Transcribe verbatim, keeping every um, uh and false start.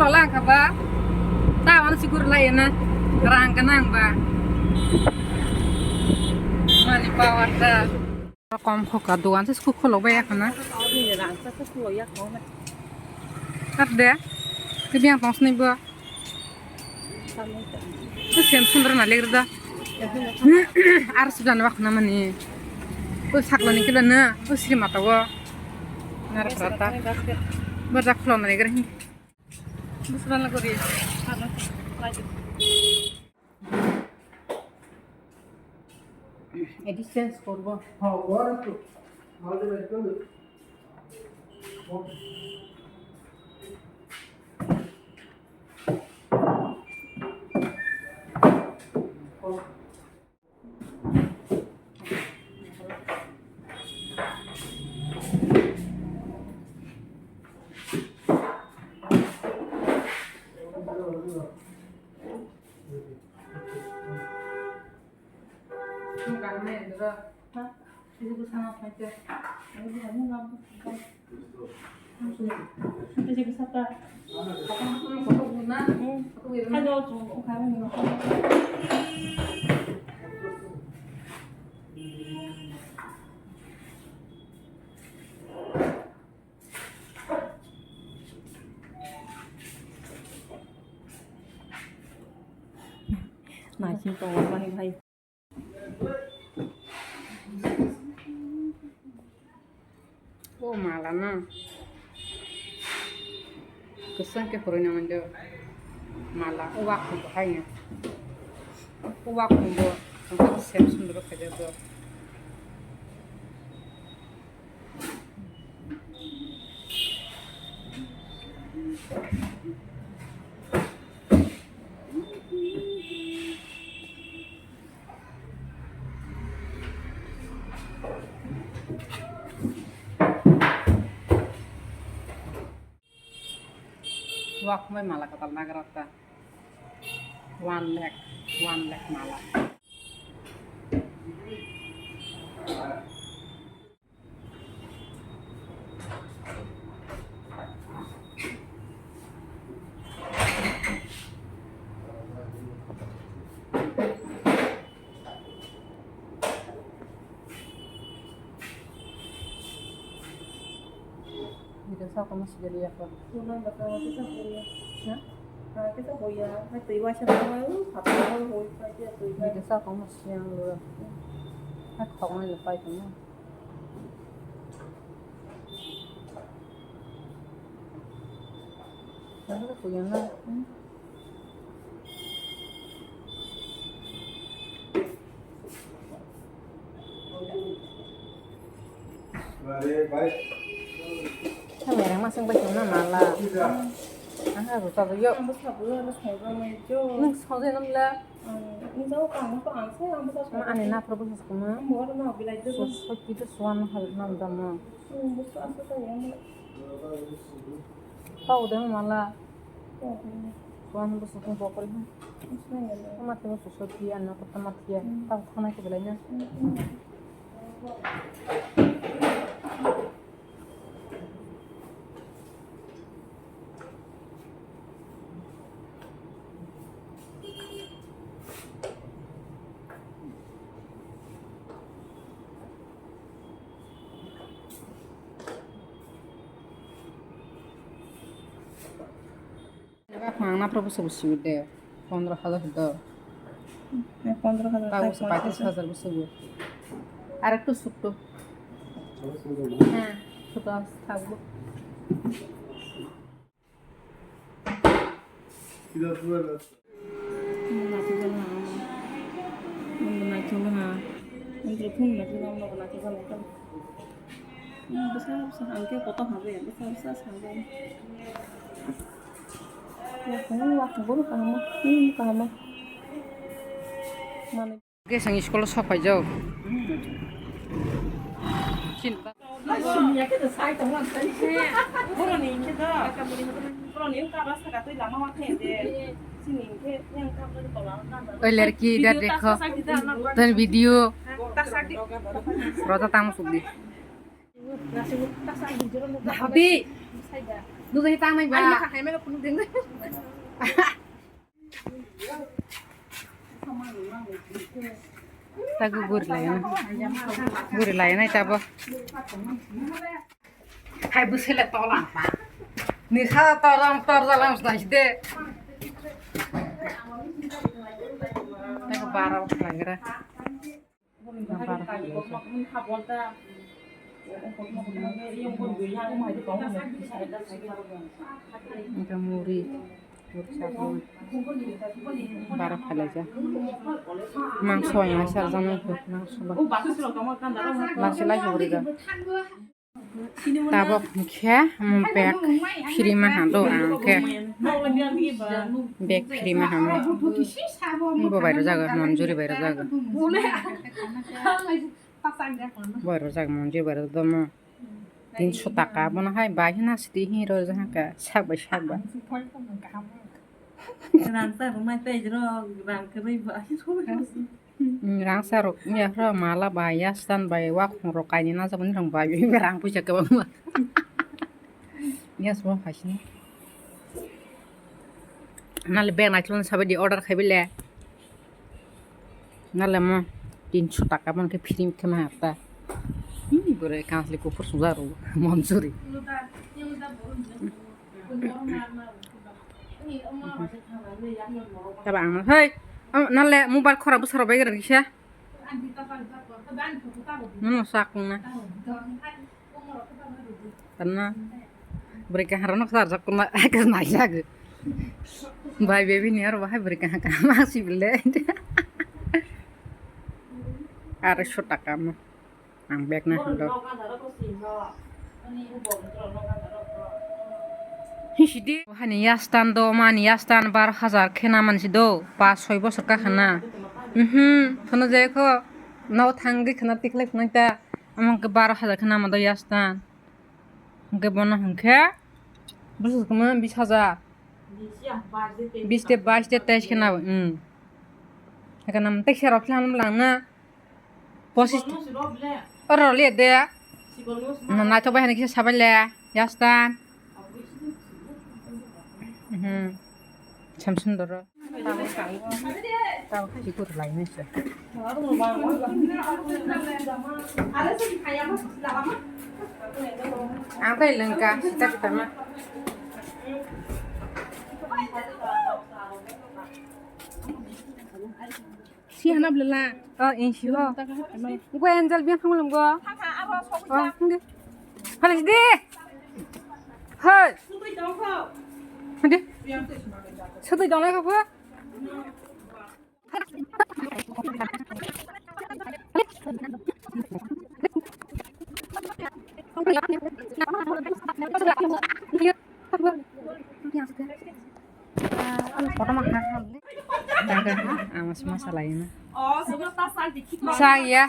Wala ang kha ba. Ta wan si gur lai na. Rang ka nang ba. Mani power ta. Kom kho ka dukan se sku kholo ba ya khana. Rang sa sa kholo ya khana. Kat de. Ke biang tong sni ba. Sem sundra na legra da. Ar sudan wa khana mani. Ko sakla ni kila na. Ko sri mata wa. Nara prata. Ba jak kholo na legra. Dusra na kori. Edi change korbo. Naising tongo bai bai. O mala no. Kwchwng khe kwrwino manjak. Mala o wakhung bo haino. O wakhung bo sem sundro khaijak do. Wak mai mala katal nagra ta. One lakh, one lakh mala. Video sa tongma sibili ya ko. Tuna bata wa kisa boya. Ha? Ha, kisa boya. Ha, twi wa sa tongma, ha, twi wa boya, twi wa. Video sa tongma siyang lo. Ha, khawai lo pai tongma. Ano ko kuya na? Hmm? Sa mereng masing bai tongna mala. Aha, ruta yo. Ang bwsa bwla no songjaknai jo. Nwng songjaknai mla? Ang, nwng jao kang ko ang sa ang bwsa song. Ma ani na pro bwsa song ma. Mo ro na bilai jo. So, so ki to swan ha na da ma. Ang bwsa ang sa ya ma. Pau de mala. Kuan bo sokong bokol ha. Tama tama sosok dia na ko tama dia. Tang khana ke belai na. Ang na pro bwsa bwswi de pondro hajar do. Pondro hajar. Ta bwsa pachis hajar bwswi. Ar ektu sukto. Ha, sukto thago. Bwsa bwsa ang khe kotor hamya bwsa bwsa sanjani. Wakung wakung bono kahama, hmm, kahama. Mane. Ge sang school o sok paijak. Chinta. Boroni hingke do. Boroni hingke aba saka twi lama ma khe de. Sini hingke yang kap de tola. Oi lerki, dar dekho. Tan video. Roja tang sukdi. Nabi. Nujui tangnai ba. Tago guri lai na. Guri lai na tabo. Hai bwsai le tolang pa. Ni sa tolang torjalang sna side. Tago bara khlagra. Engka muri, muri sakung. Bara phalaijak. Mangso yang asar jana itu, mangso ba. Lasi lasi uri da. Tabok khe, um, bag free ma hando ang khe. Bag free ma hando. Bo bai rw jago, Manjuri bai rw jago. Bai rw jago, Manjuri bai rw domo. Tinso taka bono hai bai hina sidi hi rw jaka sak bai sak bai. Rang sa rw mai tei rw rang kwrwi bai. Rang sa rw ya rw mala bai yastan bai wak rw kaini na jabani rang bai rang puisa kwbangma. Yes bo hai sini. Nale bag naichulni sabaidi order khaibile. Nale mo tinso taka bono khe free khe ma ta. Hi bwrwi kansli kuphur sujak rw Manjuri. Taba ang hei. Nale mobile khora bwsarok bai gra kisa. Nono sakung na. Karena beri kahar nok sar sakung na. Kas nai lagu. Bai baby ni aro bahai beri kahar kahar masih beli. Aro sotaka mo. Ang bag na hando. Hisidi. Hani yastan do, mani yastan bar hazar khena mansi do. Pas soi bosor ka khana. Mhm, thono jai kho. Nao thangwi khana tiklai khna ta. Amang ke bar hazar khena mando yastan. Hingke bono hingke. Bosor kama bis hazar. Bis te bais te teis khena. Hmm. Hingke nam tekse rok lang lang na. Posis. Oro le de. Na, naithok bai hwnwi kisa sabai le. Yastan. Mhm. Samsung doro. Tao, tao, tao, tao, tao, tao, tao, tao. Ang tei lengka, sita kita ma. Si hana bela. Oh, insi ho. Gua Angel biang kamu lem gua. Oh, hindi. Halis di. Hei. Hindi. Sutui dong lagi apa? Ang mas masalai na. Saya.